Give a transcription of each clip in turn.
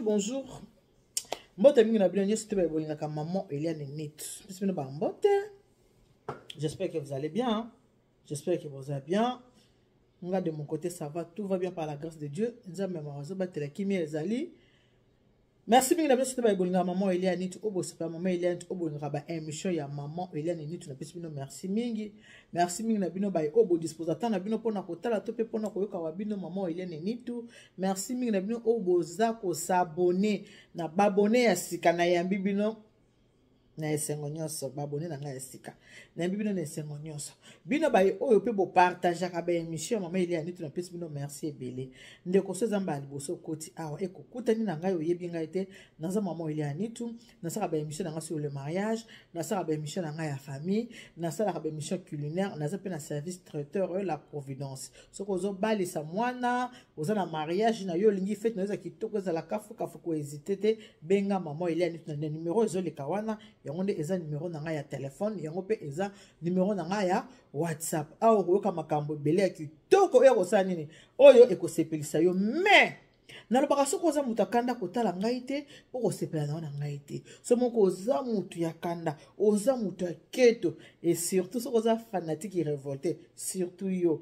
bonjour, bonjour. Mbote mingi na bino nyonso te bolingaka maman Eliane Nit. Pesi bino ba mbote. J'espère que vous allez bien. J'espère que vous allez bien. Nga de mon côté ça va, tout va bien par la grâce de Dieu. Nzambe mawazo batela kimia ezali. Merci mingi na biso te bolingaka maman Eliane Nit oyo bosepela maman Eliane Nit oyo bolingaka ba émission ya maman Eliane Nit napesi bino merci mingi. Merci mingi na bino baye oyo bodisposa temps na bino mpona kotala to mpe mpona koyoka wa bino maman Eliane Nitu. Merci mingi na bino oyo boza kosabone na babone ya sika nayambi bino na esengo nyonso babone na ngai ya sika nayambi bino na esengo nyonso bino baye oyo mpe bopartageaka baémission ya mama Eliane Nitu napesi bino merci ebele. Ndeko so eza mbala liboso okoti awa ekokutani na ngai oyebi ngai te, naza mama Eliane Nitu, nasalaka baémission na ngai sur le mariage, nasalaka baémission na ngai ya famille, nasalaka baémission culinaire, naza mpe na service traiteur la providence. Soki ozobalisa mwana, oza na mariage na yo, olingi fete na yo eza kitoko, ezala kafukafu, kohésite te, benga mama Eliane Nitu na numero ezoleka wana. Yango nde eza numero na ngai ya telefone, yango mpe eza numero na ngai ya WhatsApp. Awa okoyoka makambo ebele ya kitoko oyo kosala nini oyo ekosepelisa yo. Mais nalobaka soki oza moto ya kanda kotala ngai te mpo kosepela na yo na ngai te. So moko oza moto ya kanda, oza moto ya keto, et surtout soki oza fanatique révolté, surtout yo.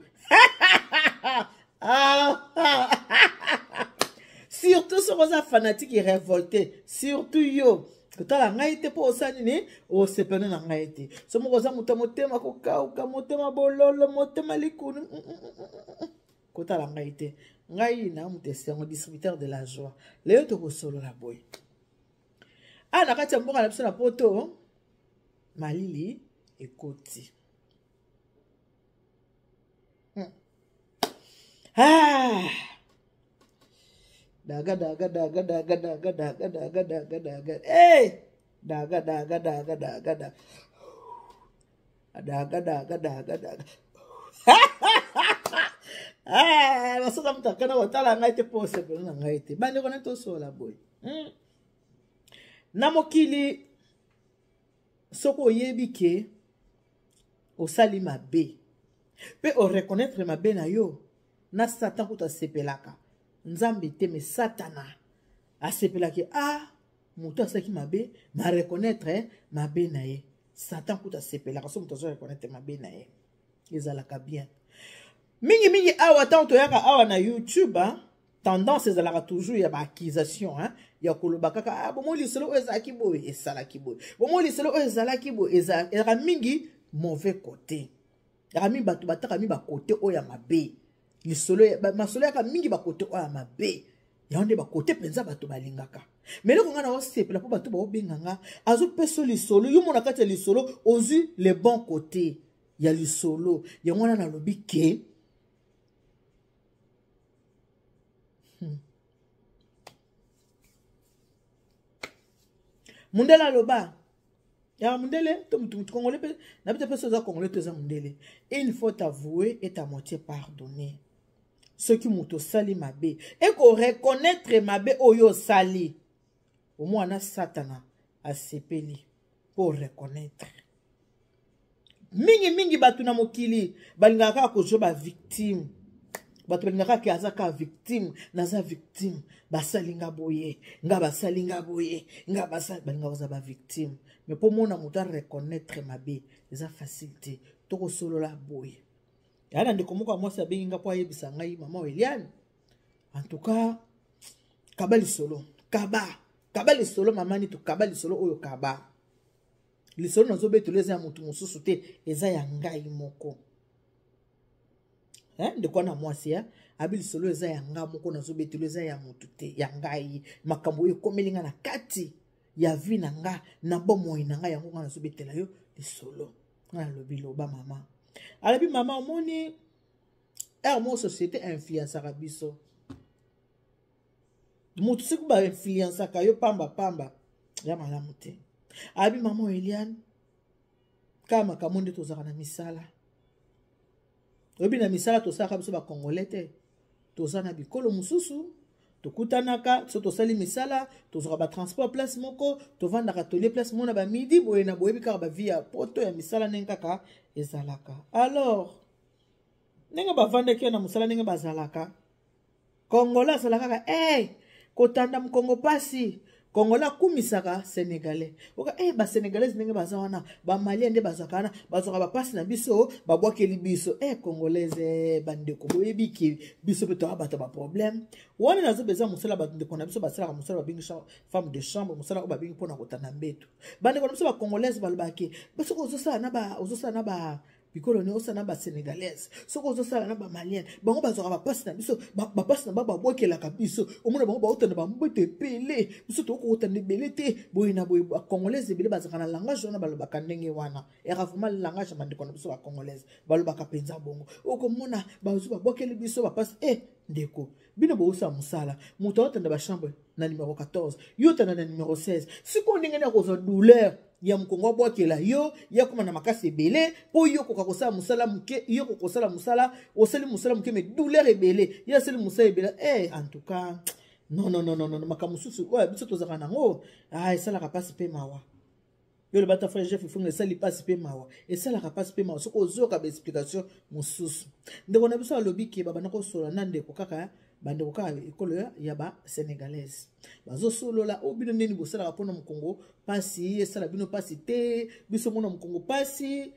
Surtout soki oza fanatique révolté, surtout yo kotala ngai te mpo osala nini osepela na ngai te. So moko oza moto ya motema kokauka, motema bololo, motema likunu, kotala ngai te. Ngai na moto esengo, distributeur de la joie. Lelo tokosolola boye awa na kati ya mboka na biso na poto, malili ekoti. Ah! Daga daga daga daga daga daga daga daga daga. Hey! Daga daga daga daga daga. Daga daga daga daga. Ah, basoka moto akana kotala ngai te mpo osepela na ngai te. Bandeko na tosola boye. Na mokili soki oyebi ke osali mabe mpe oreconnaître mabe na yo, na Satan kutu asepelaka, Nzambe te, me Satana asepelaki. Ah, moto asalaki mabe ma reconnaître mabe na ye. Satan kutu asepelaka so moto azo reconnaître mabe na ye, ezalaka bien mingimingi. Awa ntango toyaka awa na YouTube, hein, tendance ezalaka toujours ya baaccusation, hein, ya koloba kaka ah, bomoi lisolo oyo ezalaki boye, esalaki boye, bomoi lisolo oyo ezalaki boye, ezalaka mingi mauvais côté. Ezalaka mingi bato bataka mingi bakote oyo ya mabe, lisolo masolo yaka mingi bakote oyo ya mabe. Yango nde bakote mpenza bato balingaka. Me eloko ngai na osepela mpo bato baobenga nga, azopesa lisolo, yo mona kati ya lisolo ozwi le bon côté ya lisolo. Yango wana nalobi ke mundele aloba ya mundele to mutu mutu congolais mpe na bito mpe so oza congolais to eza mundele, il faut avouer et à moitié pardonner. Soki moto osali mabe, ekoreconnaître mabe oyo osali, omwana Satana asepeli mpo reconnaître. Mingimingi bato na mokili balingaka kaka kozwa bavictime. Bato balingaka kaka aza kaka victime, naza victime, basali nga boye, nga basali nga boye, nga basali, balingaka kozala bavictime. Mais mpo mona moto areconnaître mabe eza facile te. Tokosolola boye ya na ndeko moko ya mwasi abengi nga mpo ayebisa ngai: mama Eliane, en tout cas kaba lisolo, kaba kaba lisolo, mama Nitu, kaba lisolo oyo, kaba lisolo nazobetelo eza ya motu mosusu te, eza ya ngai moko. Ndeko wana mwasi abi lisolo eza ya ngai moko, nazobetelo eza ya motu te, ya ngai, makambo oyo ekomeli ngai na kati ya vie na nga, na bomoi na ngai, yango ngai nazobetela yo lisolo. Ngai nalobi: loba mama. Alobi: mama, omoni ere moko société influençaka biso. Motu soki bainfluençaka yo pambapamba, ya malamu te. Abi: mama Eliane, kaka makambo nde tozalaka na misala. Oyebi, na misala tosalaka biso bacongolais te, toza na bikolo mosusu, tokutanaka so tosali misala, tozwaka batransport place moko, tovandaka, tolie place moko na bamidi boye na boyebi kaka bavie ya poto ya misala ndenge kaka ezalaka. Alors ndenge bavandaki na mosala, ndenge bazalaka, congolais azala kaka hey, Kotanda mokongo pasi. Congolais akumisaka Sénégalais. Oka eh ba Sénégalais ndenge baza wana, ba Malien nde bazaka wana, bazwaka ba pasi na biso, babwakeli biso. Eh Congolais eh bandeko boyebi ki biso pe toa bato ba problème. Wana nazo beza mosala ba ndeko na biso basalaka mosala babengi femme de chambre, mosala oyo babengi mpona kotanda mbeto. Bandeko na biso ba Congolais balobaki, soki ozosala na ba ozosala na ba bikolo nyonso na basénégalaise, soki ozosala na bamalienne, bango bazwaka bapasi na biso, bapasi na bango babwakelaka biso. Omona bango baotanda bamboto ebele, biso tokokotanda ebele te. Boye na boye, bacongolaise ebele bazalaka na langage wana, balobaka ndenge wana. Yaka vraiment langage ya bandeko na biso bacongolaise, balobaka mpenza bongo. Okomona bazwi babwakeli biso bapasi. E ndeko, bino bosala mosala, moto aotanda bachambre na numero 14, yo otanda na numero 16. Sikoyo ndenge nini akozwa douleur ya mokongo abwakela yo, ye akóma na makasi ebele mpo yo okoka kosala mosala moke? Yo okoka kosala mosala, osali mosala moke mais douleur ebele, ye asali mosala ebele. Eh, en tout cas, non, non, non, non, non. Makambo mosusu oyo biso tozalaka nango, ah, esalaka mpasi mpe mawa. Yo loba ta frère Jeff Ifunga, esali mpasi mpe mawa, esalaka mpasi mpe mawa soki ozoyoka baexplication mosusu. Ndeko na biso alobi ke babanda kosolola na ndeko kaka, bandeko kaka ekolo ya basénégalaise, bazosolola oyo bino nini bosalaka mpona mokongo mpasi esala bino mpasi te, biso mona mokongo mpasi.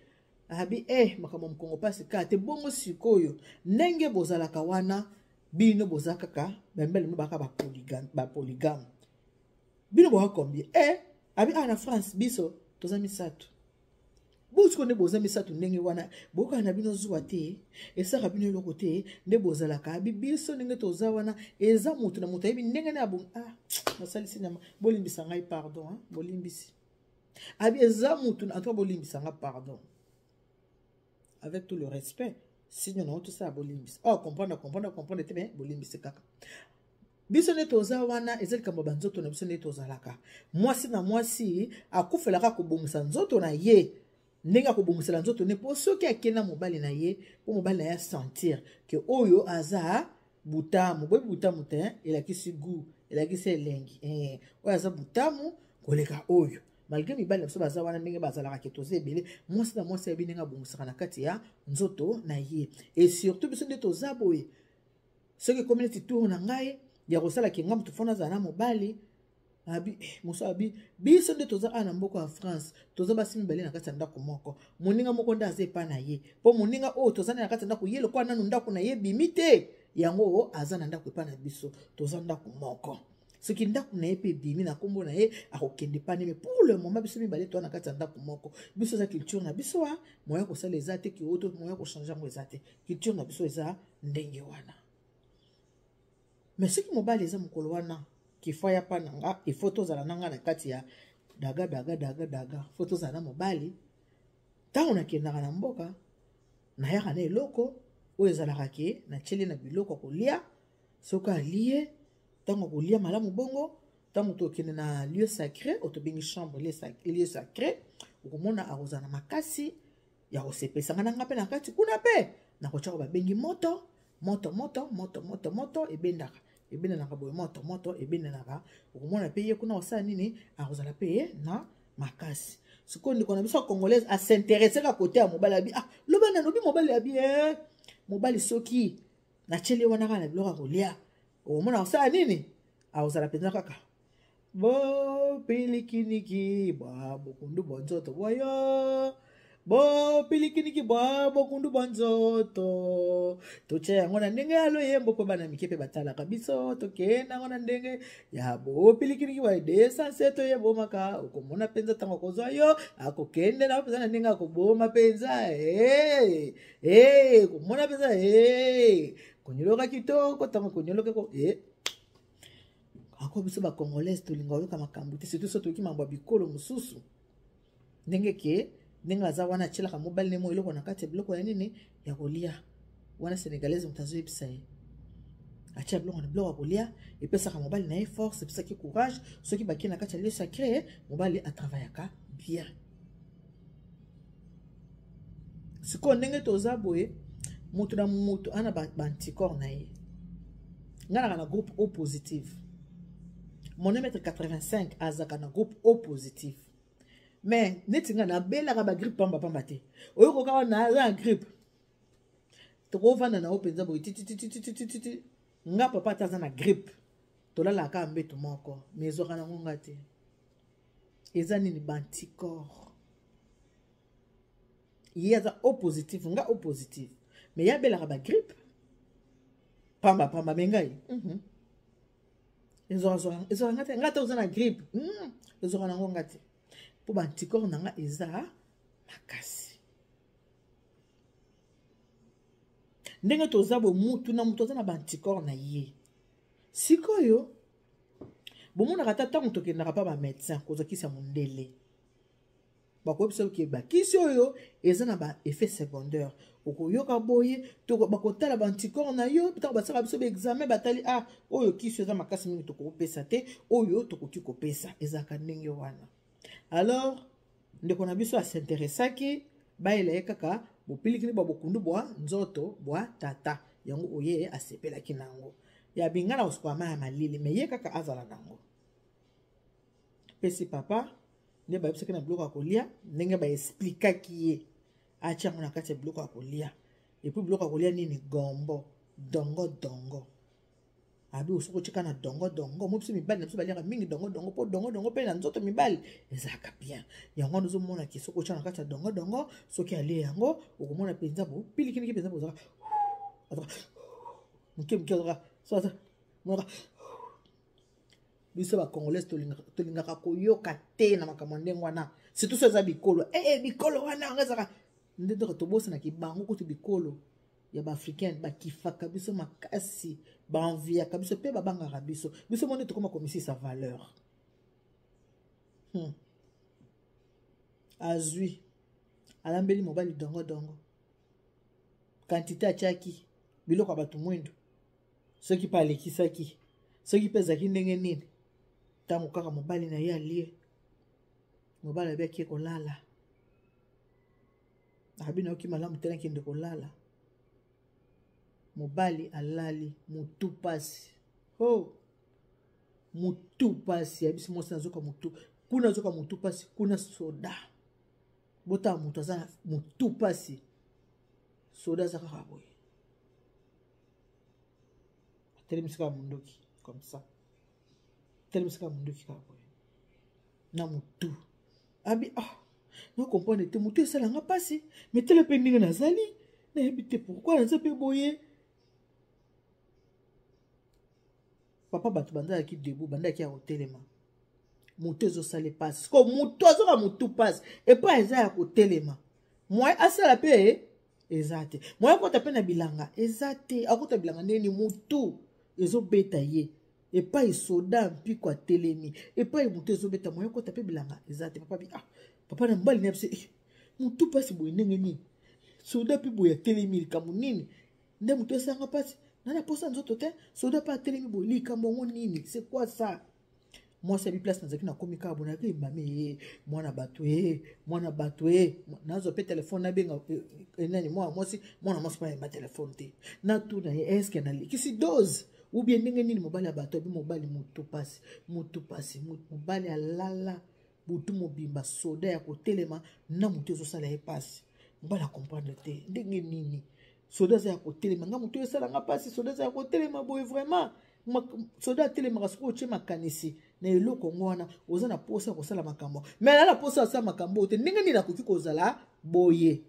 Abi eh, makambo ya mokongo mpasi kaka te. Bongo sikoyo ndenge bozalaka wana, bino boza kaka bambele bino baka bapoligame, bino boka combien? Eh, abi ah, na France biso toza misato. Bosiko nde boza misato ndenge wana, bokaka na bino zuwa te, esalaka bino eloko te nde bozalaka? Abi biso ndenge toza wana, eza moto na moto ayebi ndenge na abongi. Ah, nasalisi nyama, bolimbisa ngai, pardon hein? Bolimbisi. Abi eza motu en tout cas, bolimbisa nga, pardon, avec tout le respect. Signe nango tosala, bolimbisi. Oh, comprendre, comprendre, comprendre te, mais bolimbisi kaka. Biso nde toza wana, eza likambo ya banzoto na biso nde tozalaka. Mwasi na mwasi akufelaka kobongisa nzoto na ye ndenge akobongisela nzoto ne, mpo soki akei na mobali na ye, mpo mobali na ye asentir ke oyo aza butamu. Boyebi butamu te, elakisi goût, elakisi elengi. Eh, oyo aza butamu koleka oyo. Malgré mibali na biso baza wana ndenge bazalaka ke toza ebele, mwasi na mwasi ayebi ndenge abongisaka na kati ya nzoto na ye. Et surtout biso nde toza boye, soki ekomi neti tour na ngai ya kosala ke nga moto fona azala na mobali, abi eh, mosu abi biso nde toza awa na mboka ya France, toza basi mibale na kati ya ndako moko. Moninga moko nde aza epa na ye, mpo moninga oyo toza na kati ya ndako, ye lokola nanu ndako na ye ebimi te, yango aza na ndako epa na biso, toza ndako moko. Soki ndako na ye mpe ebimi na nkombo na ye, akokende pa neme. Pour le moment biso mibale toza na kati ya ndako moko. Biso eza culture na biso, a moyen kosala eza te, kioto moyen kochange yango eza te, culture na biso eza ndenge wana. Mais soki mobali eza mokolo wana kifo ya pa na nga, ifo tozala na nga na kati ya daga daga daga daga, fo tozala na mobali. Ntango nakendaka na mboka, nayaka na eloko oyo ezalaka ke natieli na biloko ya kolia. Soki alie, ntango kolia malamu bongo, ntango tokende na lieu sacré oyo tobengi chambre, lieu sacré, okomona akozala na makasi ya kosepelisa nga na nga mpe na kati kuna. Mpe nakotyaka babengi moto moto moto moto moto moto, ebendaka, ebendanaka boye, moto moto ebendanaka. Okomona mpe ye kuna kosala nini, akozala mpe ye na makasi. Sikoyo ndeko na biso ya congolaise as'intéresse ka kote ya mobali. Abi ah, loba nalobi mobali, abi eh, mobali soki natieli ye wana kaka na biloko ya kolia, okomona kosala nini, akozala mpenza kaka bopilikiniki bwa bokundu bwa nzoto bwayo, bopilikiniki bwa bokundu bwa nzoto. Totya yango na ndenge ya loyembo mpo bana mike mpe batalaka biso. Tokende yango na ndenge ya bopilikiniki bwa desanse toyebomaka. Okomona mpenza ntango akozwa yo, akokende na mpenza na ndenge akoboma mpenza. Hey, hey, komona mpenza, hey, konyoloka kitoko ntango konyoloka hey. Ako biso bacongolaise tolinga oyoka makambo te, surtout so toyoki mambo ya bikolo mosusu. Ndenge ke ndenge aza wana, atielaka mobali ne mo eloko na kati ya biloko ya nini ya kolia wana. Sénégalaise moto azoyebisa ye atia biloko na biloko ya kolia, epesaka mobali na ye force, epesaki courage. Soki bakie na kati ya lieu sacré, mobali atravaillaka bien. Sikoyo ndenge toza boye, moto na moto ana baanticorps na ye. Ngai naka na groupe O positive, mon mètre 85 azalaka na groupe O positif. Mais neti ngai nabelaka bagrippe pambapamba te. Oyokoka wana aza na grippe, tokovanda na yo mpenza boye tititititititi. Nga papa ata aza na grippe. Tolalaka kaka mbeto moko, mais ezwaka nango nga te. Eza nini? Banticorps. Ye aza O positif, nga O positif, mais ye abelaka bagrippe pamba pamba, me ngai Ezwaka nga te. Nga te oza na grippe, ezwaka nango nga te, mpo baanticorps na nga eza makasi. Ndenge toza boye, mutu na mutu aza na baanticorps na ye. Sikoyo bomonaka ata ntango tokendaka mpa bamédecin kozwa kisi ya mondele, bakoyebisa ke bakisi oyo eza na baeffet secondaire, okoyoka boye. Bakotala baanticorps na yo. Ntango basalaka biso baexamen, batali: ah, oyo kisi eza makasi mingi, tokopesa te, oyo tokoki kopesa. Ezalaka ndenge wana. Alors ndeko na biso asinteresaki, bayela ye kaka bopilikili bwa bokundu bwa nzoto bwa tata. Yango oye asepelaki nango ya binga na kosukola mai ya malili, me ye kaka azala nango. Pesi papa nde bayebisaki na biloko ya kolia, ndenge baexplikaki ye, atia yango na kati ya biloko ya kolia. Et puis biloko ya kolia nini? Gombo, dongo dongo. Abi soki otika na dongo dongo mo, biso mibali na biso baliaka mingi dongo dongo, mpo dongo dongo mpe na nzoto mibali ezalaka bien. Yango wana ozomonaki soki otya na kati ya dongo dongo, soki alie yango, okomona mpenza bopilikiniki mpenza, bozalaka moke moke, azalaka so aza monaka. Biso bacongolais tolingaka koyoka te na makambo ya ndenge wana, surtout so eza bikolo bikolo wana. Yango ezalaka nde ndoko tobosanaki bango. Kutu bikolo ya baafricaine bakifaka biso makasi, baenviaka biso mpe babangaka biso. Biso mo nde tokóma komisisa valeur. Azwi, alambeli mobali dongodongo, quantité atiaki biloko ya bato mwindu, soki mpe alekisaki, soki mpe ezalaki ndenge nini. Ntango kaka mobali na ye alie, mobali abiaki kolala, abi nayoki malamu te, nakende kolala. Mobali alali, motu pasi, oh, motu pasi. Ayebisi mwasi: nazoka motu kuna, azoka motu pasi kuna. Soda, botala, moto aza na motu pasi, soda aza kaka boye, atelemisi kaka mondoki comme ça, atelemisi kaka mondoki kaka boye na motu. Abi: ah, nacomprendre te, motu esalanga mpasi, me tala mpe ndenge nazali, nayebi te pourquoi naza mpe boye. Papa, bato bandalaki debout, bandalaki ya kotelema, motu ezosala mpasi ko motu azoka motu mpasi epai eza ya kotelema, moye asala mpe eza te, moye akota mpe na bilanga eza te. Akota bilanga ndeni? Motu ezobeta ye epai, soda mpiko atelemi epai motu ezobeta, moye akota mpe bilanga eza te. Papa bi: ah, papa na mobali na biso, eh, motu mpasi boye ndenge nini? Soda mpe boye atelemi, likambo nini nde motu esanga mpasi nana posa nzoto te? Soda mpe atelemi boye, likambo yango nini? C'est quoi ça? Mwasi abi: place nazalaki, nakomi kaka boye, nayaki mame ye mwana bato ye, mwana bato ye. Nazwa mpe telefone, nabenga nani, mwana mwasi. Mwana mwasi mpe ayemba telefone te. Natuna ye: est-ce nalekisi dose ou bien ndenge nini? Mobali ya bato abi: mobali, motu pasi, motu pasi. Mobali alala butu mobimba, soda ya kotelema na motu ezosala ye pasi. Mobali acomprendre te ndenge nini soda aza ya kotelema, nga motu esalanga mpasi, soda aza ya kotelema boye. Vraiment, soda atelemaka. Soki otie makanisi na eloko ngo wana, oza na posa ya kosala makambo, me na posa asala makambo oyo te. Ndenge nini nakoki kozala boye?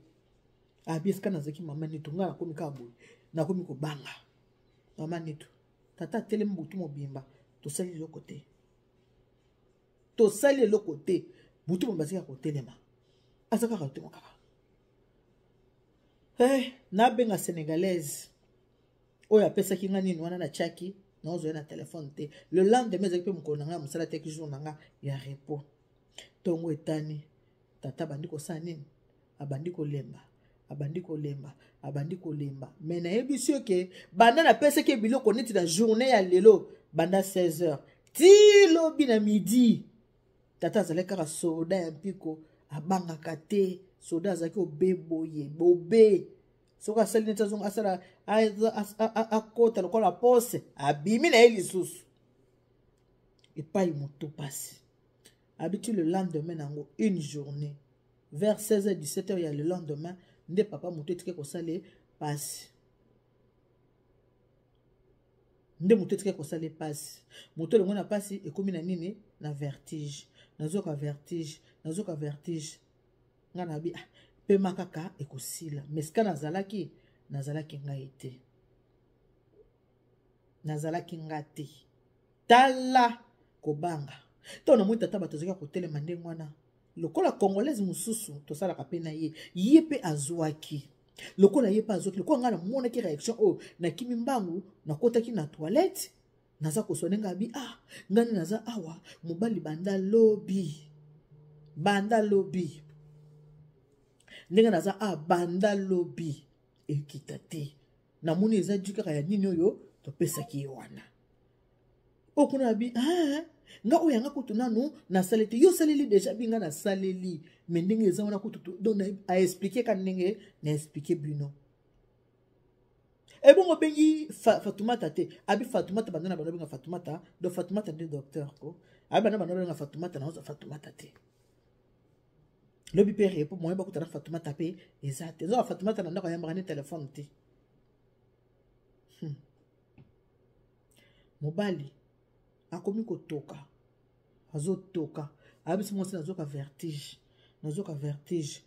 Abi esika nazalaki, mama Neto, ngai nakomi kaka boye, nakomi kobanga. Mama Neto, tata atelemi butu mobimba, tosali eloko te, tosali eloko te. Butu mobimba azalaki ya kotelema, aza kaka kotelema kaka. Nabenga Sénégalaise oyo apesaki nga nini wana, natiaki, nazozwa ye na telefone te. Le lendemain ezalaki mpe mokolo na ngai ya mosala, teki jour na nga ya repos. Ntongo etani, tata abandi kosala nini? Abandi kolemba, abandi kolemba, abandi kolemba. Me nayebisi yo ke banda napesaki ye biloko neti na journée ya lelo, banda 16 heures ti lobi na midi, tata azalaki kaka soda ya mpiko, abangaka te. Soda azalaki obe boye bobe, soki asali neti azonga, asala, akota lokola pose, abimi na ye lisusu epai motu pasi. Abiti le lendemain nango, une journée, vers 16h 17h ya le lendemain nde papa motu etike kosala pasi. Nde moto etikaki kosala epasi, moto elongo na pasi ekomi na nini, na vertige. Nazoka vertige, nazoka vertige. Nga na bi, ah, pema kaka, ekosila. Mais sika nazalaki, nazalaki ngai te, nazalaki nga te. Tala kobanga ntango namoni tata bato azalaki kotelema ndenge wana lokola Congolaise mosusu tosalaka mpe na ye, ye mpe azwaki lokola ye mpe azwaki lokola ngai. Namonaki réaction oyo, nakimi mbangu, nakotaki na toilette, naza koswa ndenge abi, ah, ngai nde naza awa. Mobali banda lobi, banda lobi ndenge naza ah, banda lobi ekita te. Namoni eza du kaka ya nini oyo topesaki ye wana. Oyo kuna abi, ah, nga oyo yanga kutu nanu nasali te, yo osaleli déjà bi, nga nasaleli. Mais ndenge eza wana kutu, donc aexpliquer ka ndenge na expliquer bino. Ebongo obengi Fatumata te? Abi Fatumata banda na bando benga Fatumata. Donc Fatumata nde docteur ko abi banda bando benga Fatumata, naozwa Fatumata te. Lobi mpe repo moyen bakutana Fatumata mpe eza te. Nzoka Fatumata na ndako ayambaka nde telefone te. Mobali akomi kotoka, azotoka, ayebisi mwasi, nazoka vertige, nazoka vertige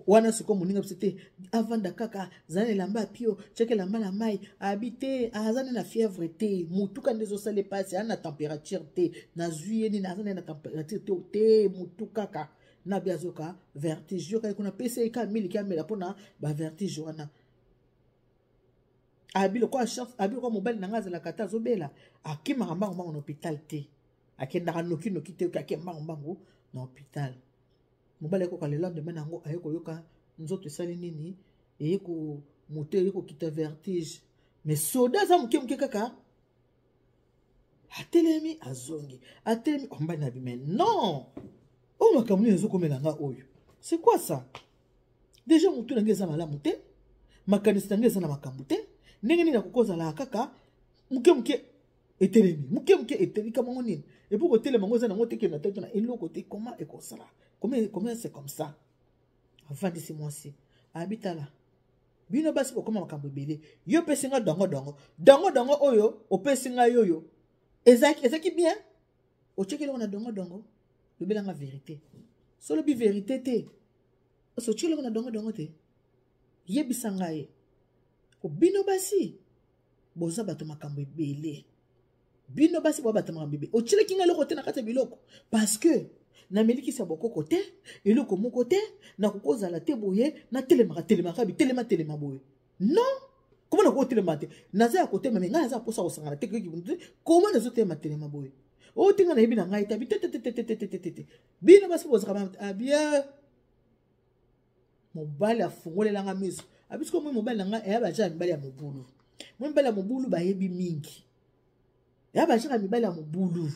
wana. Sikoyo moninga biso te, avanda kaka, zala na elamba ya pio, tiaka elamba na mai. Abi te, aza nde na fièvre te, motuka nde ezosala epasi, aza na température te. Nazwi ye nini, aza nde na température te te, motu kaka na bi azoka vertige. Yoka ye kuna, pesa ye ka miliki amela mpona bavertige wana. Abi lokola chance, abi lokola mobali na ngai azalaka te, azobela, akimaka mbangu mbangu na hôpital te, akendaka nokinoki te, ake mbangu mbangu na hôpital. Mobali akoka le lendemain yango aye koyoka nzoto esali nini, eye ko moto eye kokita, vertige. Mais soda aza moke moke kaka, atelemi, azongi, atelemi. Mobali na bi, mais non, oyo makambo nini ezokomela nga oyo? C'est quoi ça? Déjà motu na ngai eza malamu te, makanisi na ngai eza na makambo te. Ndenge nini nakoki kozalaka kaka moke moke etelemi, moke moke etelemi kamango nini? Et puis kotelema yango eza nango te, kende na tete na eloko te. Comment ekosala? Comment c'est comme ça? Avandisi mwasi, abi, tala, bino basi bokoma makambo ebele. Yo opesi nga dongo dongo dongo dongo oyo opesi ngai oyo ezalaki bien. Otiaki eloko na dongo dongo? Lobelanga vérité. So olobi vérité te, oso otie eloko na dongo dongo te, yebisa ngai. Bino basi boza bato makambo ebele, bino basi boza bato makambo ebele. Otielaki ngai eloko te na kati ya biloko, parce que namelikisa bokoko te, eloko moko te. Nakokozala te boye, natelemaka telemaka bitelema telema boye, non. Koma nakotelema te, naza ya kotelema, mais ngai naza mposa kosangana te. Koma nazotelema telema boye, oyo te, ngai nayebi na ngai te. Abi tetetetetetetete, bino basi bozalaka abie. Mobali afungolelanga miso, abi sikoyo moi mobali na ngai eya baja ya mibali ya mobulu. Moi mibali ya mobulu bayebi mingi, eya bajaka mibali ya mobulu,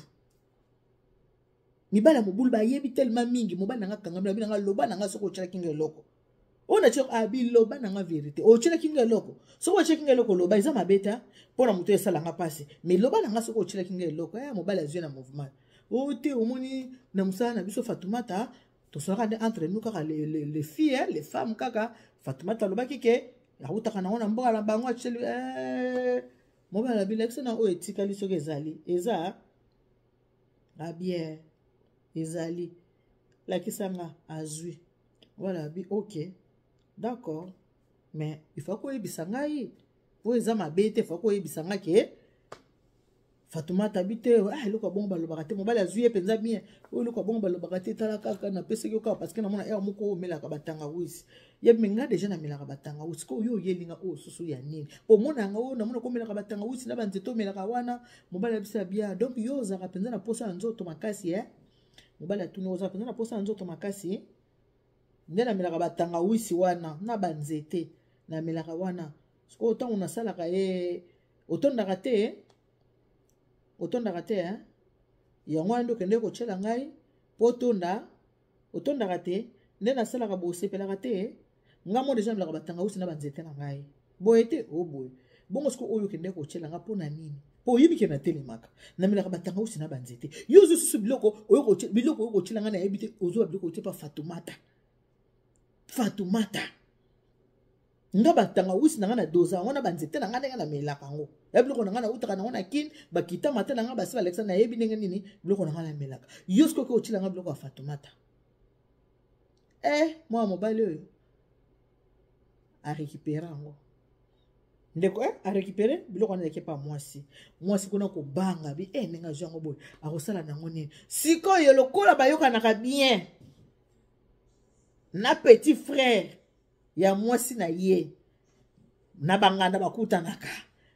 mibali ya mobulu bayebi tellement mingi. Mobali na nga kangami, abi na nga, loba na nga soki otyelaki nga eloko oyo natie. Abi, loba na nga vérité, otyelaki nga eloko? Soki otyelaki nga eloko, loba. Eza mabe te mpo na moto esalanga mpasi, mais loba na nga soki otyelaki nga eloko. Ya mobali azwi na mouvement oyo te. Omoni na mosala na biso, Fatumata, tosalaka nde entre nous kaka les filles, les femmes kaka. Fatumata alobaki ke awutaka nango na mboka na bango, atieli eh, mobali abi, lakisa na oyo etikali soki ezali. Eza abien, ezali, lakisa nga. Azwi, voilà. Abi, ok, d'accord, mais il faut koyebisa ngai po eza mabe te. Faut koyebisa nga ke Fatumata abi te, ah, eloko ya bongo balobaka te. Mobali azwi ye mpenza bien, oyo eloko ya bongo balobaka te. Tala kaka, napesaki yo kaka parce que namona heure moko omelaka batangawisi. Yebi mais nga déjà namelaka batangawisi ko oyo oyelinga oyo susu ya nini? Po omona yanga oyo namona komelaka batangawisi na banzete omelaka wana. Mobali abisa bia, donc yo ozalaka mpenza na posa ya nzoto makasi e? Mobali atuni, ozalaka mpenza na posa ya nzoto makasi nde namelaka batangawisi wana na banzete namelaka wana? Sikoyo ntango nasalaka ye, otondaka te, otondaka te eh? Yango wana nde okende kotyela ngai mpo otonda. Otondaka te nde nasalaka boye, osepelaka te. Nga mo déjà namelaka batangawisi na banzete na ngai boye te o boye bongo. Sikoyo oyo okende kotyela nga mpo na nini? Mpo oyebi ke natelemaka, namelaka batangawisi na banzete. Yo ozwi susu biloko oyo, biloko oyo kotyela ngai nayebi te. Ozwa biloko otie pa Fatumata, Fatumata. Nga batangawisi na nga na doza yango na banzete na nga ndenge namelaka yango ya biloko na nga nautaka nango na kin bakita mata na nga basi balakisa nayebi ndenge nini biloko na nga namelaka. Yo sikoki otila nga biloko ya Fatumata. Eh, mwana mobali oyo arécupéré yango, ndeko, eh, arécupéré biloko wana eleki epa mwasi. Mwasi kuna kobanga bi, eh, ndenge azwi yango boye, akosala nango nini sikoyo? Lokola bayokanaka bien na petit frère ya mwasi na ye, na banganda bakutanaka,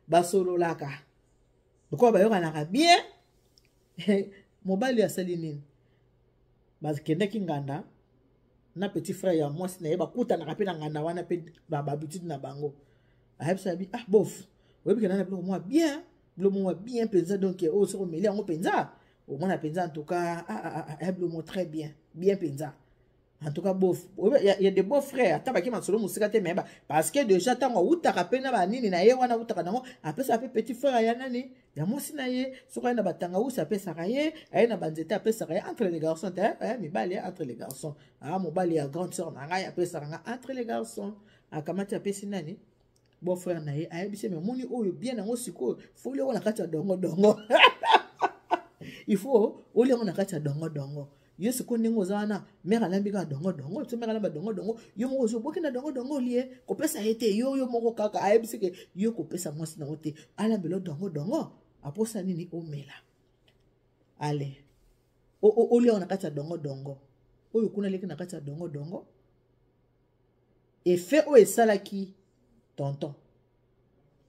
basololaka, lokola bayokanaka bien, mobali asali nini? Bakendaki nganda na petit frère ya mwasi na ye, bakutanaka mpe na nganda wana mpe bahabitude na bango. Ayebisa bi: "Ah bof, oyebi kenda na biloko mwa bien, biloko mwa bien mpenza. Donc oyo soki omeli yango mpenza, omona mpenza, en tout cas, ah, ah, ah, biloko mo très bien, bien mpenza. En tout cas bof, ya, ya de beau frère." Ata baki masolo mosika te, mais parce que déjà ntango awutaka mpe na banini na ye wana, awutaka nango, apesaka mpe petit frère ya nani, ya mwasi na ye. Soki aye na batangawusi, apesaka ye, aye na banzete, apesaka ye. Entre les garçons te, eh, mibali, entre les garçons. Ah, mobali ya grande sœur na ngai apesaka nga. Entre les garçons, akamati, apesi nani, beau frère na ye. Ayebisi: "Me omoni oyo bien yango sikoyo, faut olia yango na kati ya dongo dongo, il faut olia yango na kati ya dongo dongo. Yo sikoyo ndenge oza wana, mare alambi kaka dongo dongo, so mare alamba dongo dongo, yo moko ozwi, oboki na dongo dongo, olie, kopesa ye te. Yo moko kaka." Ayebisi ke yo kopesa mwasi nango te, alambela dongo dongo, aposa nini, omela ale, olia yango na kati ya dongo dongo oyo kuna aleki na kati ya dongo dongo. Effet oyo esalaki tonton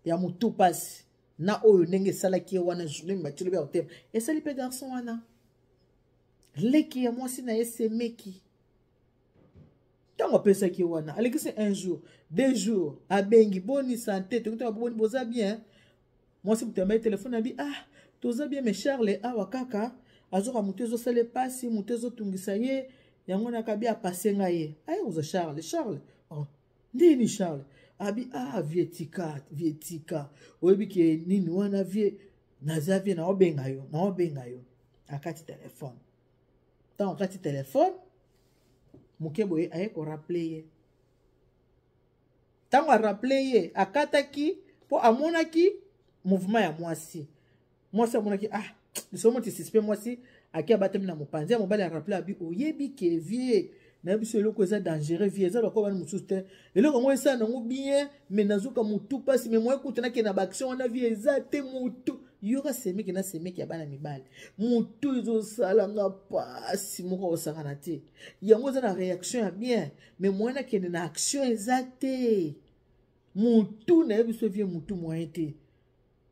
ya motu mpasi na oyo ndenge esalaki ye wana, journée matilo ya kotema, esali mpe garçon wana, leki ya mwasi na ye, semeki. Ntango apesaki ye wana, alekisi un jour, 2 jours, abengi: "Boni santé? Toki toka, boni, boza bien?" Mwasi moto yambai telefone abi: "Ah, toza bien, mais Charles awa kaka azoka motu ezosala epasi, motu ezotungisa ye." Yango nakabi apase ngai ye aye kozwa Charles. Charles: "Oh, ndeni Charles?" Abi: "Ah vieux, tika, vieux, tika, oyebi ke nini wana, vieux, naza vieux, naobenga yo, naobenga yo." Akati telefone. Ntango akati telefone moke boye, aye korappeler ye. Ntango arappeler ye, akataki mpo amonaki mouvement ya mwasi. Mwasi amonaki: "Ah, lisomo moti suspect." Mwasi ake abatami na mopanzi ya mobali. Arappeler, abi: "Oyebi ke vieux, nayebi so eloko eza dangereux, vieux, eza lokola bana mosusu te. Eloko yango esala nango bien, mais nazoka motu mpasi, mais moye kutu nakende na baaction wana, vieux, eza te. Motu yoka semeki na semeki ya bana mibali, motu ezosalanga mpasi moko osakana te. Yango eza na réaction ya bien, mais moye nakende na action eza te. Motu nayebi so vieux, motu moyen te.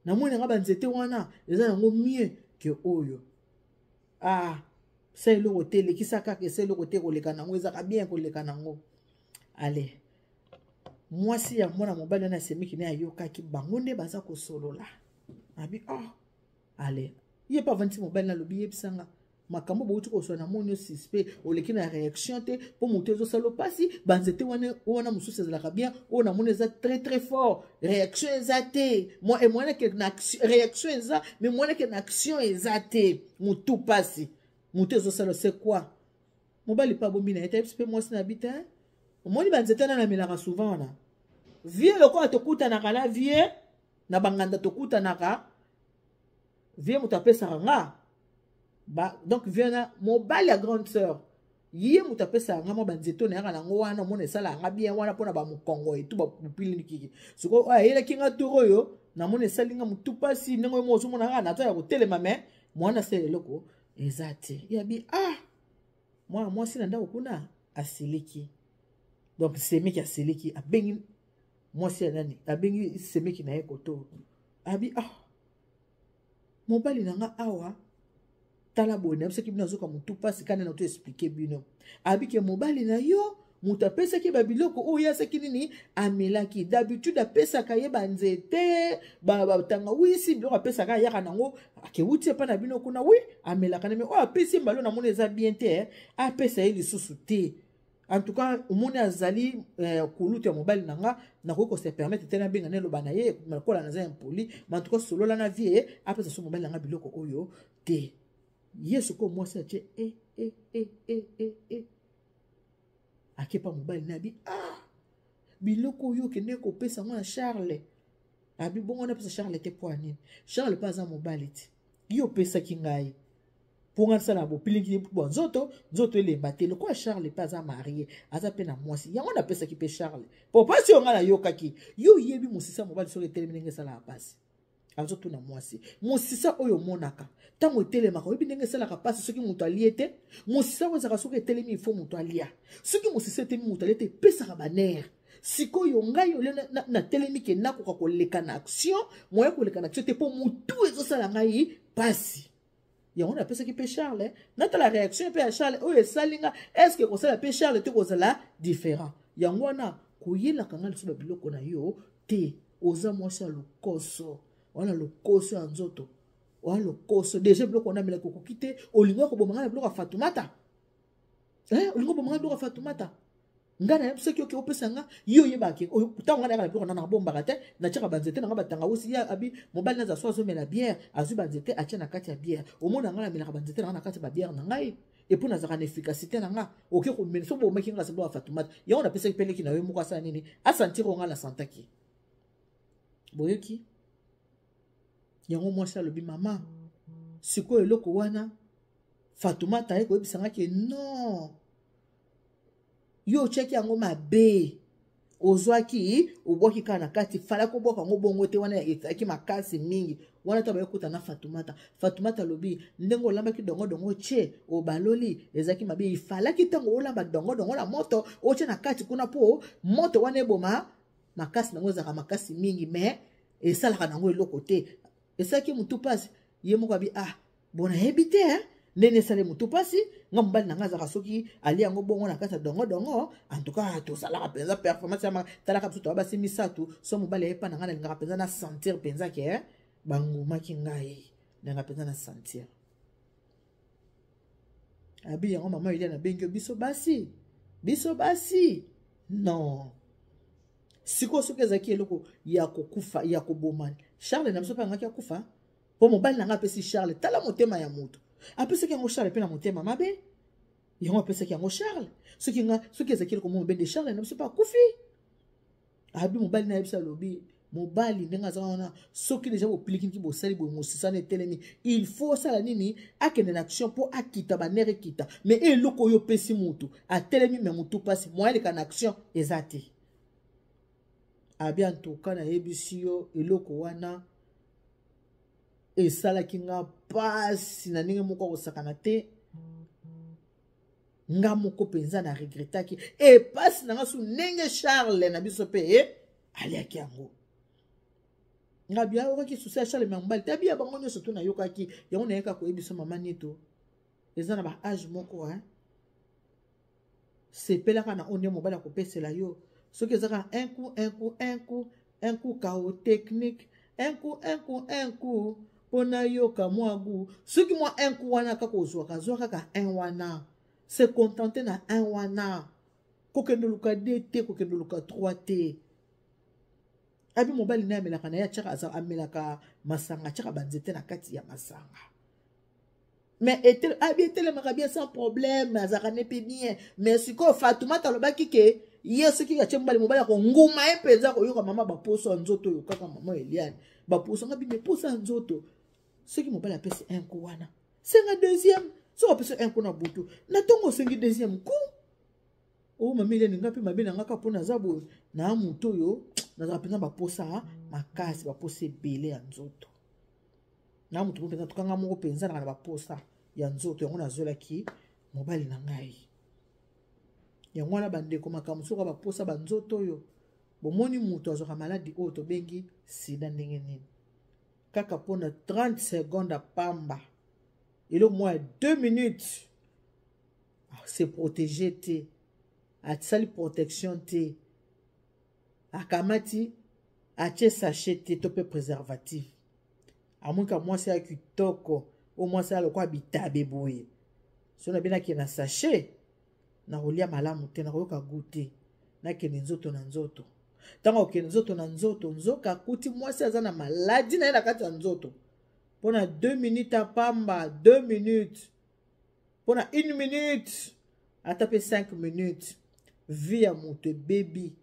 Namoni yanga banzete wana eza yango mieux ke oyo. Ah, sa eloko te, elekisa kaka, esa eloko te, koleka nango ezaka bien, koleka nango." Ale, mwasi ya mwana mobali wana asemiki ne ayokaki bango nde baza kosolola. Abi: "Oh, ale." Ye mpe avandisi mobali, nalobi: "Yebisanga makambo bouti koswa. Namoni yo suspect, oleki na réaction te mpo moto ezosala mpasi. Banzete wana, wana mosusu ezalaka bien, oyo namoni eza très très fort, réaction eza te. Moyen na réaction eza, mais moyen ke na action eza te. Motu mpasi, motu ezosala, c'est quoi?" Mobali mpe abombi na ye te, ayebisi mpe mwasi na bi te: "Omoni banzete wana namelaka souvent wana, vieux, lokola tokutanaka na vieux na banganda, tokutanaka, vieux moto apesaka nga ba, donc vieux na mobali ya grande sœur, ye moto apesaka nga mwa banzete oyo nayaka nango wana. Omona esalaka nga bien wana mpona bamokongo etu bapilini kiki. Sikoyo oyo ayelaki nga tour oyo, namoni esali nga motu mpasi ndenge oyo mo ozomona nga naza ya kotelema, mais mwana asala eloko eza te." Yabi: "Ah, mwana mwasi na ndako kuna asiliki." Donc semeki asiliki, abengi mwasi ya nani, abengi semeki na ye koto, abi: "Ah, mobali na nga awa, tala boye, nayebisaki bino azoka motu mpasi kani na to expliquer bino." Abi ke mobali na yo moto apesaki babiloko oyo asaki nini, amelaki. D'habitude apesaka ye banzete, batangawisi, biloko apesaka, ayaka nango, akewuti epa na bino kuna. Wi, amelaka na me oyo apesi ye mbalo, namoni eza bien te, apesa ye lisusu te. En tout cas, omoni azali kulutu ya mobali na nga, nakoki kose permettre te nabenga neloba na ye lokola naza impoli. Mais en tout cas, solola na vieux, apesa so mobali na nga biloko oyo te. Ye sikoyo mwasi atie e e e e e e, akepa mobali na abi: "Ah, Biloko oyo okende kopesa yango na Charles. Abi bongo napesa Charles te mpo ya nini? Charles mpe aza mobali te. Yo opesaki ngai mpo ngai nasala bopilingi bwa nzoto, nzoto elemba te. Lokola Charles mpe aza marie, aza mpe na mwasi, yango napesaki mpe Charles mpo mpasi oyo ngai nayokaki. Yo oyebi mosisa mobali soki etelemi ndenge esalaka mpasi. Azotuna mwasi, mosisa oyo omonaka ntango etelemaka, oyebi ndenge esalaka mpasi soki moto alie te? Mosisa oyo ezalaka soki etelemi, ifo moto alia. Soki mosisa etelemi, moto alie te, epesaka banere. Sikoyo ngai olie natelemi ke nakoka koleka na action, moya koleka na action te mpo motu ezosala ngai mpasi. Yango napesaki mpe Charles, natala réaction mpe ya Charles oyo esali nga, est-ce kosala mpe Charles te kozala différent. Yango wana koyelaka ngai lisusu babiloko na yo te. Oza mwasi ya lokoso wana, lokoso ya nzoto wana, lokoso deja. Biloko wana amelaki okoki te. Olingi koboma ngai na biloko ya Fatumata, olingi koboma ngai biloko ya Fatumata. Ngai nayebi soki oke opesa nga, yo oyebaki ntango ngai nayaka na biloko na nabombaka te, natiaka banzete na ngai batangawisi. Ye abi mobali naza so azomela bière, azwi banzete atie na kati ya bière. Omona ngai namelaka banzete na ngai na kati ya babière na ngai, et puis nazalaka na efficacité na nga. Oke komela soki bomaki nga biloko ya Fatumata. Yango napesaki mpe leki na yo moko asala nini, asentir oyo ngai nasantaki. Boyoki yango? Mwasi alobi, mama, sikoyo eloko wana Fatumata aye koyebisa nga ke non, yo otiaki yango mabe, ozwaki obwaki kaka na kati, fala kobwaka yango bongo te, wana ezalaki makasi mingi. Wana to bayekuta na Fatumata. Fatumata alobi, ndenge olambaki dongodongo tie obaloli, ezalaki mabe. Ifalaki ntango olamba dongodongo na moto, otie na kati kuna mpo moto wana eboma makasi nango. Ezalaka makasi mingi, mais esalaka nango eloko te. Esalaki motu mpasi. Ye moko abi, ah bon, nayebi te ndenge esali motu mpasi. Nga mobali na nga azalaka soki alia yango bongo na kati ya dongodongo, en tout cas tosalaka mpenza performance ya talaka biso toya basi misato. So mobali ayepa na ngai, nalingaka mpenza na sentir mpenza ke bangumaki ngai, nalingaka mpenza na sentir. Abi yango, mama Elia, nabengi yo, biso basi, biso basi non. Sikoyo soki ezalaki eloko ya kokufa, ya koboma Charles na biso mpe angaki akufa, mpo mobali na ngai apesi Charles. Tala motema ya moto, apesaki yango Charles mpe na motema mabe, yango apesaki yango Charles. Soki nga, soki ezalaki eloko mo mobende, Charles na biso mpe akufi. Abi mobali na ye biso alobi, mobali ndenge aza wana, soki deja bopilikiki, bosali boye, mosisana etelemi, il faut osala nini? Akende na action mpo akita banere, ekita. Mais eloko oyo opesi motu atelemi, me motu mpasi, moyen aleka na action eza te. Abi antuka nayebisi yo, eloko wana esalaki nga mpasi na ndenge moko akosakana te. Nga moko mpenza na regretaki epasi na nga su ndenge Charles na biso mpe aliaki yango. Nga bia ayokaki susi ya Charles ya mobali te, abia bango nyonso to nayokaki yango. Nayaka koyebisa mama Nito, eza na ba age moko, hein? Sepelaka na oyo nde mobali akopesela yo. Soki eza kaka un coup, un coup, un coup, un coup kao technique, un coup, un coup, un coup mpo nayoka mwa goût, soki mwa un coup wana kaka ozwaka, zwa kaka un wana, se contente na un wana. Kokende oluka deux te, kokende oluka trois te. Abi mobali naye amelaka na ye, atiaka, amelaka masanga, atiaka banzete na kati ya masanga, mais abi etelemaka bien sans problème, azalaka ne mpe bien. Mais sikoyo Fatumata alobaki ke ye soki atie mobali, mobali akonguma ye mpenza koyoka mama baposo ya nzoto oyo kaka mama Eliane baposo nga bime poso ya nzoto. Soki mobali apesi un coup wana, senga deuxième. Soki apesi un coup na butu, na ntongo osengi deuxième coup. Oyo mama Eliane, nga mpe mabe na nga kaka mpo naza boye na motu oyo, nazalaka mpenza baposa makasi, baposa ebele ya nzoto na motu moko mpenza. Tukanga moko mpenza naka na baposa ya nzoto, yango nazwelaki mobali na ngai. Yango wana bandeko, makambo soki baposa banzoto oyo bomoni, moto azwaka maladi oyo tobengi sida ndenge nini? Kaka mpona 30 seconde apamba, eloko moko ya 2 minutes, se protéger te, asali protection te, akamati atie sachet te to mpe préservatif, amonika mwasi ya kitoko oyo, mwasi ya lokola bitabe boye. So nabi nakende na sachet, nakolia malamu te, nakoyoka goût te, nakende nzoto na nzoto. Ntango akokende nzoto na nzoto, nzoka akuti mwasi aza na maladi na ye na kati ya nzoto. Mpona 2 minutes apamba, 2 minutes, mpona 1 minute, ata mpe 5 minutes, vie ya moto ebebi.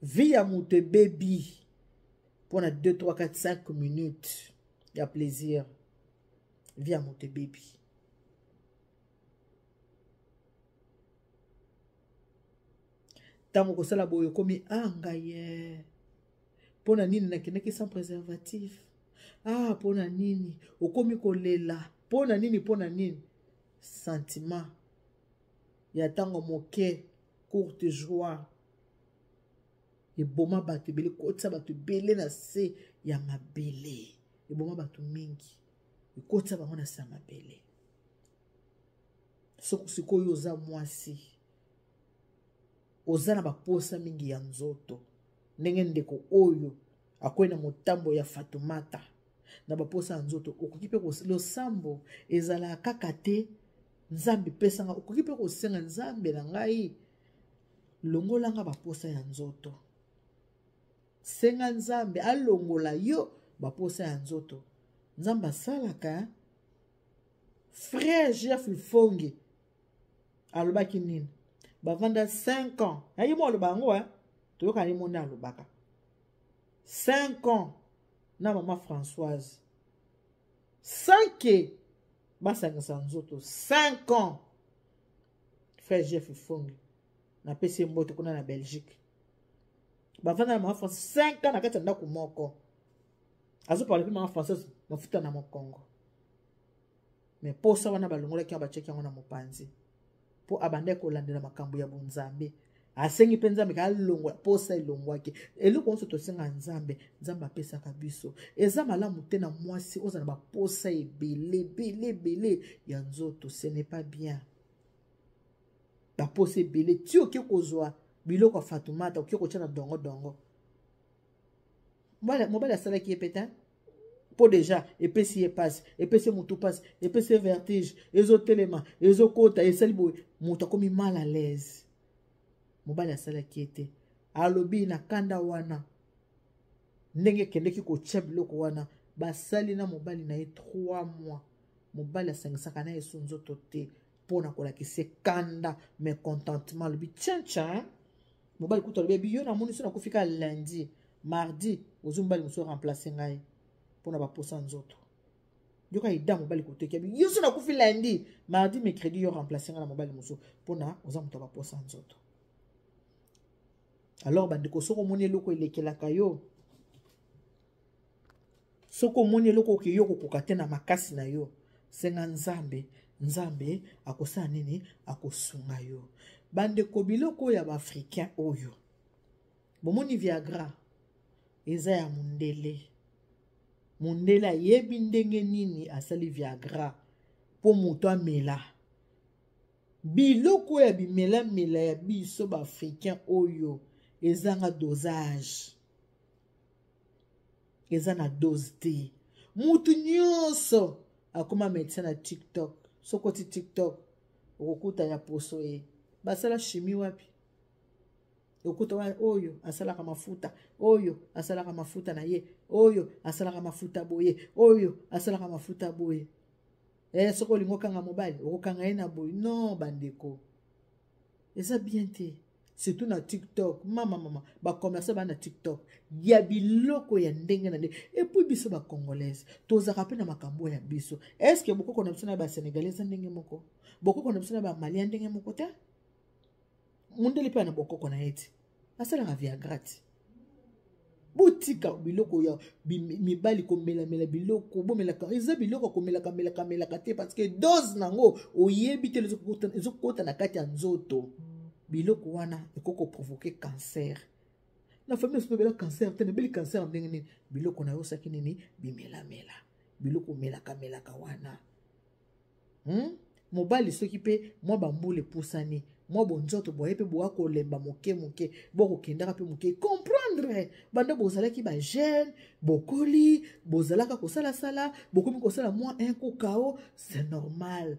Vie ya moto ebebi mpo na 2 3 4 5 minutes ya plaisir. Vie ya moto ebebi. Ntango kosala boye okomi ah ngai ye mpo na nini nakendaki sans préservatif, ah mpo na nini okomi kolela, mpo na nini, mpo na nini. Sentiment ya ntango moke, courte joie, eboma bato ebele, ekotisa bato ebele na se ya mabele, eboma bato mingi, ekotisa bango na se ya mabele. Soki sikoyo oza mwasi, oza na baposa mingi ya nzoto, ndenge ndeko oyo akwei na motambo ya Fatumata na baposa ya nzoto, okoki mpe losambo ezalaka kaka te Nzambe pesanga, okoki mpe kosenga Nzambe na ngai longolanga baposa ya nzoto. Senga Nzambe alongola yo baposa ya nzoto. Nzambe asalaka. Frère Jeff Ifonge alobaki nini? Bavanda 5 ans. Ayi mo aloba yango, hein? Toyoka ye mo nde alobaka. 5 ans na mama Françoise. Sans que basangisa nzoto 5 ans. Frère Jeff Ifonge, napesi ye mbote kuna na Belgique. Bavanda na mama Françoise 5 ans na kati ya ndako moko. Azopala mpe mama Françoise mafuta na mokongo. Mais posa wana balongolaki yango, batiaki yango na mopanzi mpo abandaki kolandela makambo ya bonzambe. Asengi mpe Nzambe ka alongwa posa, elongwaki. Eloko nyonso tosenga Nzambe, Nzambe apesaka biso. Eza malamu te na mwasi ozala na baposa ebele ebele ebele ya nzoto, ce n'est pas bien. Baposa ebele ti oke kozwa biloko ya Fatumata, oke kotya na dongo dongo. Mobali asalaki ye pe te, mpo deja epesi ye pasi, epesi ye motu pasi, epesi ye vertige, ezotelema, ezokota, esali boye, moto akomi mal à l'aise. Mobali asalaki ye te, alobi na kanda wana ndenge ekendeki kotia biloko wana, basali na mobali na ye 3 mois. Mobali asangisaka na ye so nzoto te mpo na kolakisa kanda, mécontentement. Alobi tien tien, mobali kutu alobi ebi yo namoni so nakufi ka lundi, mardi ozwi mobali mosusu remplace ngai mpo na baposa nzoto. Yoka eda mobali koteki abi yo so nakufi lundi, mardi, mercredi yo remplace ngai na mobali mosusu mpo na oza moto ya baposa nzoto. Alors bandeko, soki omoni eloko elekelaka yo, soki omoni eloko oke yo kokoka te na makasi na yo, senga Nzambe. Nzambe akosala nini? Akosunga yo. Bandeko, biloko oyo ya baafricain oyo bomoni, Viagra eza ya mondele. Mondele ayebi ndenge nini asali Viagra mpo moto amela. Biloko ya bimelamela ya biso baafricain oyo ezanga dosage, eza na dose te. Mutu nyonso akoma médecin na TikTok. Soki oti TikTok, okokuta ya poso ye basala chimie wapi, okuta wana oyo asalaka mafuta, oyo asalaka mafuta na ye, oyo asalaka mafuta boye, oyo asalaka mafuta boye. Soki olingi okanga mobali, okokanga ye na boye. Non bandeko, eza bien te, surtout na TikTok. Mama mama, bacommerçant baa na TikTok ya biloko ya ndenge na ndenge. Et puis biso bacongolaise tozalaka mpe na makambo ya biso. Est-ce bokoko na biso na basénégalais eza ndenge moko? Bokoko na biso na bamali ya ndenge moko te. Mondele mpe na bokoko na ye ti asalaka Viagra ti. Botika biloko ya mibali komelamela biloko bomelaka, eza biloko ya komelaka melaka melaka te, parce que dose nango oyebi te, ezokota na kati ya nzoto. Biloko wana ekoki koprovoke cancer na famille. Oso tobela cancer te, nabeli cancer ndenge nini? Biloko na yo osaki nini? Bimelamela, biloko omelaka melaka wana. Mobali soki mpe mwa bambula epusani, mwa bonzoto boye mpe boya kolemba moke moke, bokokendaka mpe moke comprendre. Banda bozalaki bajeune, bokoli, bozalaka kosalasala, bokomi kosala mwa un kokao, c'est normal.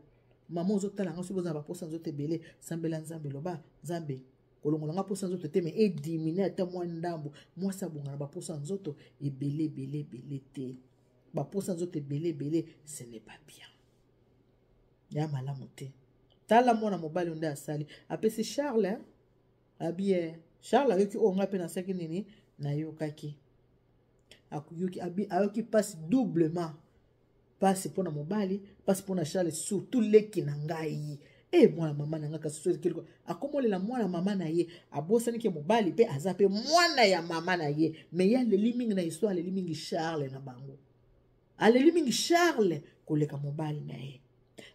Mama ozotala nga, soki bozala baposa nzoto ebele, sambela Nzambe, loba Nzambe kolongola nga mposa nzoto te, mais edimine ata mwa ndambo. Mwasi abonga na baposa nzoto ebele ebele ebele te. Baposa nzoto ebele ebele, ce n'est pas bien, ya malamu te. Tala mwana mobali nde asali, apesi Charles abie. Charles ayoki oyo ngai mpe nasalaki nini, nayokaki. Ayoki mpasi doublement, mpasi mpo na mobali, mpasi mpo na Charles, surtout leki na ngai. E mwana mama na ngai, kasi akomolela mwana mama na ye, abosani ke mobali mpe aza mpe mwana ya mama na ye. Me ye aleli mingi na histoire, aleli mingi Charles na bango, aleli mingi Charles koleka mobali na ye.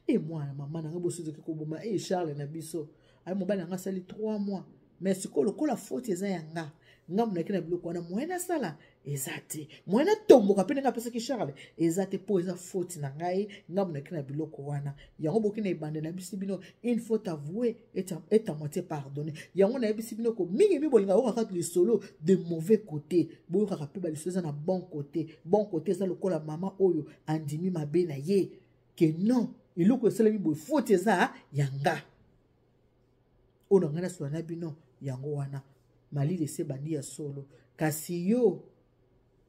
E mwana mama na ngai, bosozoki koboma e Charles na biso. Aye mobali na ngai asali 3 mois, mais sikoyo lokola foti eza ya nga, nga monaki na biloko wana, moyen nasala eza te, moyen natomboka mpe ndenge apesaki Charles eza te, mpo eza foti na ngai, nga monaki na biloko wana. Yango boki na ebande nayebisi bino, une faute avouée est à moitié pardonné. Yango nayebisi bino ko mingi mingi bolinga yokaka lisolo de mauvais côté, boyokaka mpe balisolo eza na bon côté. Bon côté eza lokola mama oyo andimi mabe na ye ke non, eloko esalemi boye, foti eza ya nga. Oyo na ngai nasola na bino yango wana, malili ese ebandi ya solo. Kasi yo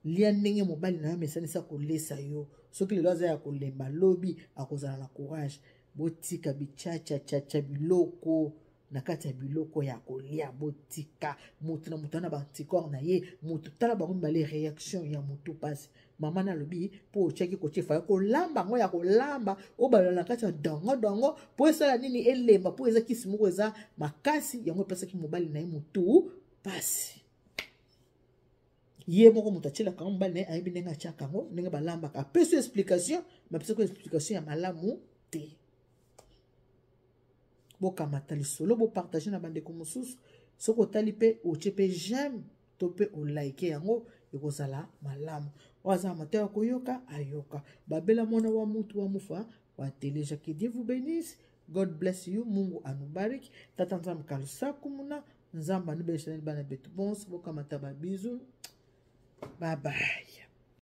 lia ndenge mobali na yo amesanisa kolesa yo. Soki lelo aza ya kolemba, lobi akozala na courage. Botika bichachachacha biloko na kati ya biloko ya kolia, botika. Moto na moto ana baanticorps na ye. Moto tala bango mibale, réaction ya motu mpasi. Mama nalobi mpo otiaki kotia, efaya kolamba yango ya kolamba obalola na kati ya dongo dongo mpo esala nini, elemba, mpo eza kisi moko eza makasi. Yango epesaki mobali na ye motu mpasi. Ye moko moto atielaka yango mobali na ye, ayebi ndenge atiaka yango, ndenge balambaka. Apesi explication, bapesaki explication ya malamu te. Bokamata lisolo, bopartage na bandeko mosusu. Soki otali mpe otie mpe j'aime to mpe olike, yango ekozala malamu. Oyo aza na mateya ya koyoka, ayoka. Babela mwana wa mutu wa mufa wa teleja. Que Dieu vous bénisse. God bless you. Mungu anubariki. Tata Nzambe kalusaku muna Nzambe anubelesha bana betu bonso. Bokamata babizu. Bye bye.